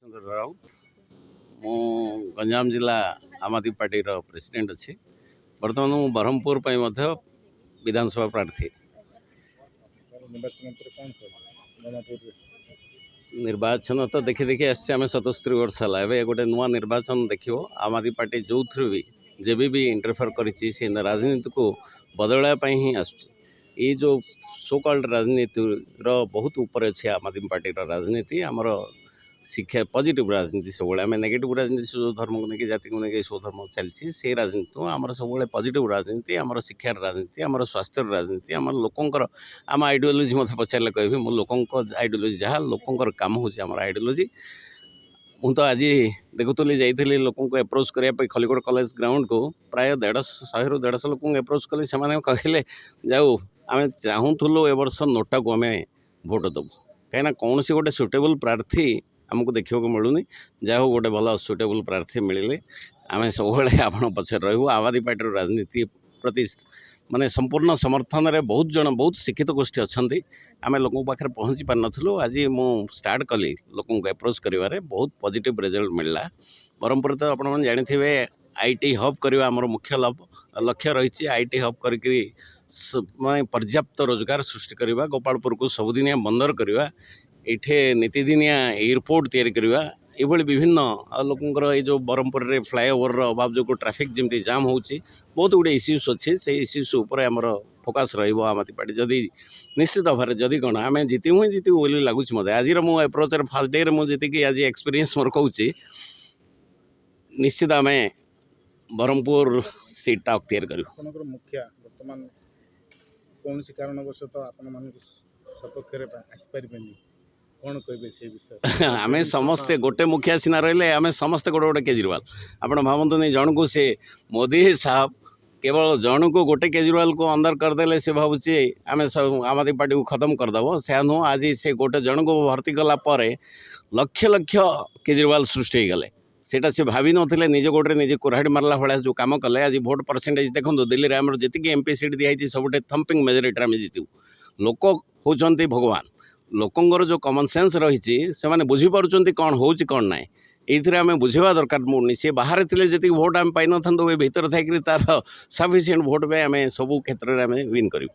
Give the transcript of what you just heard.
ଚନ୍ଦ୍ର ରାଉତ। ମୁଁ ଗଞ୍ଜାମ ଜିଲ୍ଲା ଆମ୍ ଆଦମୀ ପାର୍ଟିର ପ୍ରେସିଡେଣ୍ଟ ଅଛି। ବର୍ତ୍ତମାନ ମୁଁ ବ୍ରହ୍ମପୁର ପାଇଁ ମଧ୍ୟ ବିଧାନସଭା ପ୍ରାର୍ଥୀ। ସାର୍, ନିର୍ବାଚନ ଉପରେ କ'ଣ କହିବେ ବ୍ରହ୍ମପୁରରେ? ନିର୍ବାଚନ ତ ଦେଖି ଦେଖି ଆସିଛେ ଆମେ 77 ବର୍ଷ ହେଲା। ଏବେ ଗୋଟେ ନୂଆ ନିର୍ବାଚନ ଦେଖିବ। ଆମ୍ ଆଦମୀ ପାର୍ଟି ଯେଉଁଥିରୁ ବି ଯେବେ ବି ଇଣ୍ଟରଫେୟାର କରିଛି, ସେ ରାଜନୀତିକୁ ବଦଳାଇବା ପାଇଁ ହିଁ ଆସୁଛି। ଏଇ ଯେଉଁ ସୋ କଲ୍ଡ ରାଜନୀତିର ବହୁତ ଉପରେ ଅଛି ଆମ୍ ଆଦମୀ ପାର୍ଟିର ରାଜନୀତି। ଆମର ଶିକ୍ଷା ପଜିଟିଭ୍ ରାଜନୀତି ସବୁବେଳେ। ଆମେ ନେଗେଟିଭ୍ ରାଜନୀତି, ସବୁ ଧର୍ମକୁ ନେଇକି, ଜାତିକୁ ନେଇକି ସବୁ ଧର୍ମ ଚାଲିଛି, ସେଇ ରାଜନୀତି ନୁହଁ। ଆମର ସବୁବେଳେ ପଜିଟିଭ୍ ରାଜନୀତି। ଆମର ଶିକ୍ଷାର ରାଜନୀତି, ଆମର ସ୍ୱାସ୍ଥ୍ୟର ରାଜନୀତି, ଆମର ଲୋକଙ୍କର, ଆମ ଆଇଡ଼ିଓଲୋଜି ମୋତେ ପଚାରିଲେ କହିବି ମୁଁ, ଲୋକଙ୍କ ଆଇଡ଼ିଓଲୋଜି ଯାହା, ଲୋକଙ୍କର କାମ ହେଉଛି ଆମର ଆଇଡ଼ିଓଲୋଜି। ମୁଁ ତ ଆଜି ଦେଖୁଥିଲି, ଯାଇଥିଲି ଲୋକଙ୍କୁ ଆପ୍ରୋଚ୍ କରିବା ପାଇଁ ଖଲିକୋଟ କଲେଜ ଗ୍ରାଉଣ୍ଡକୁ। ପ୍ରାୟ 150ରୁ 150 ଲୋକଙ୍କୁ ଆପ୍ରୋଚ୍ କଲି। ସେମାନେ କହିଲେ, ଯାଉ ଆମେ ଚାହୁଁଥିଲୁ ଏ ବର୍ଷ ନୋଟାକୁ ଆମେ ଭୋଟ ଦେବୁ, କାହିଁକିନା କୌଣସି ଗୋଟେ ସୁଇଟେବୁଲ୍ ପ୍ରାର୍ଥୀ ଆମକୁ ଦେଖିବାକୁ ମିଳୁନି। ଯାହା ହଉ, ଗୋଟେ ଭଲ ସୁଇଟେବୁଲ୍ ପ୍ରାର୍ଥୀ ମିଳିଲେ। ଆମେ ସବୁବେଳେ ଆପଣଙ୍କ ପଛରେ ରହିବୁ। ଆମ୍ ଆଦମୀ ପାର୍ଟିର ରାଜନୀତି ପ୍ରତି ମାନେ ସମ୍ପୂର୍ଣ୍ଣ ସମର୍ଥନରେ ବହୁତ ଜଣ, ବହୁତ ଶିକ୍ଷିତ ଗୋଷ୍ଠୀ ଅଛନ୍ତି। ଆମେ ଲୋକଙ୍କ ପାଖରେ ପହଞ୍ଚି ପାରିନଥିଲୁ। ଆଜି ମୁଁ ଷ୍ଟାର୍ଟ କଲି ଲୋକଙ୍କୁ ଆପ୍ରୋଚ୍ କରିବାରେ, ବହୁତ ପଜିଟିଭ୍ ରେଜଲ୍ଟ ମିଳିଲା। ବ୍ରହ୍ମପୁର ତ ଆପଣମାନେ ଜାଣିଥିବେ, IT hub କରିବା ଆମର ମୁଖ୍ୟ ଲକ୍ଷ୍ୟ ରହିଛି। IT hub କରିକିରି ମାନେ ପର୍ଯ୍ୟାପ୍ତ ରୋଜଗାର ସୃଷ୍ଟି କରିବା, ଗୋପାଳପୁରକୁ ସବୁଦିନିଆ ବନ୍ଦର କରିବା, ଏଇଠି ନିତିଦିନିଆ ଏୟାରପୋର୍ଟ ତିଆରି କରିବା, ଏଇଭଳି ବିଭିନ୍ନ। ଆଉ ଲୋକଙ୍କର ଏଇ ଯେଉଁ ବ୍ରହ୍ମପୁରରେ ଫ୍ଲାଏଓଭରର ଅଭାବ ଯୋଗୁଁ ଟ୍ରାଫିକ୍ ଯେମିତି ଜାମ୍ ହେଉଛି, ବହୁତ ଗୁଡ଼ିଏ ଇସ୍ୟୁସ୍ ଅଛି। ସେଇ ଇସ୍ୟୁସ୍ ଉପରେ ଆମର ଫୋକସ୍ ରହିବ। ଆମ୍ ଆଦମୀ ପାର୍ଟି ଯଦି ନିଶ୍ଚିତ ଭାବରେ, ଯଦି କ'ଣ, ଆମେ ଜିତିବୁ ହିଁ ଜିତିବୁ ବୋଲି ଲାଗୁଛି ମୋତେ। ଆଜିର ମୁଁ ଆପ୍ରୋଚରେ ଫାର୍ଷ୍ଟ ଡେରେ ମୁଁ ଯେତିକି ଆଜି ଏକ୍ସପିରିଏନ୍ସ ମୋର କହୁଛି, ନିଶ୍ଚିତ ଆମେ ବ୍ରହ୍ମପୁର ସିଟ୍ଟା ଅକ୍ତିଆର କରିବୁ। ଆପଣଙ୍କର ମୁଖିଆ ବର୍ତ୍ତମାନ କୌଣସି କାରଣବଶତଃ ଆପଣମାନଙ୍କ ସପକ୍ଷରେ ଆସିପାରିବେନି, କ'ଣ କହିବେ ସେ ବିଷୟରେ? ଆମେ ସମସ୍ତେ ଗୋଟେ ମୁଖିଆ ସିନା ରହିଲେ, ଆମେ ସମସ୍ତେ ଗୋଟେ ଗୋଟେ କେଜରିୱାଲ। ଆପଣ ଭାବନ୍ତୁନି, ଜଣକୁ ସେ ମୋଦି ସାହବ କେବଳ ଜଣକୁ, ଗୋଟେ କେଜରିୱାଲକୁ ଅନ୍ଦର କରିଦେଲେ ସେ ଭାବୁଛି ଆମେ ସବୁ ଆମ୍ ଆଦମୀ ପାର୍ଟିକୁ ଖତମ କରିଦେବ। ସେୟା ନୁହଁ। ଆଜି ସେ ଗୋଟେ ଜଣକୁ ଭର୍ତ୍ତି କଲା ପରେ ଲକ୍ଷ ଲକ୍ଷ କେଜରିୱାଲ ସୃଷ୍ଟି ହେଇଗଲେ। ସେଇଟା ସେ ଭାବିନଥିଲେ। ନିଜ ଗୋଡ଼ରେ ନିଜେ କୁରାଢ଼ି ମାରିଲା ଭଳିଆ ଯେଉଁ କାମ କଲେ। ଆଜି ଭୋଟ ପରସେଣ୍ଟେଜ ଦେଖନ୍ତୁ, ଦିଲ୍ଲୀରେ ଆମର ଯେତିକି ଏମ୍ପି ସିଟ୍ ଦିଆହେଇଛି, ସବୁଠି ଥମ୍ପିଂ ମେଜରିଟିରେ ଆମେ ଜିତିବୁ। ଲୋକ ହେଉଛନ୍ତି ଭଗବାନ। ଲୋକଙ୍କର ଯେଉଁ କମନ୍ ସେନ୍ସ ରହିଛି, ସେମାନେ ବୁଝିପାରୁଛନ୍ତି କ'ଣ ହେଉଛି, କ'ଣ ନାହିଁ। ଏଇଥିରେ ଆମେ ବୁଝିବା ଦରକାର ପଡ଼ୁନି। ସିଏ ବାହାରେ ଥିଲେ ଯେତିକି ଭୋଟ ଆମେ ପାଇନଥାନ୍ତୁ, ଏ ଭିତରେ ଥାଇକରି ତାର ସଫିସିଏଣ୍ଟ ଭୋଟ ପାଇଁ ଆମେ ସବୁ କ୍ଷେତ୍ରରେ ଆମେ ୱିନ୍ କରିବୁ।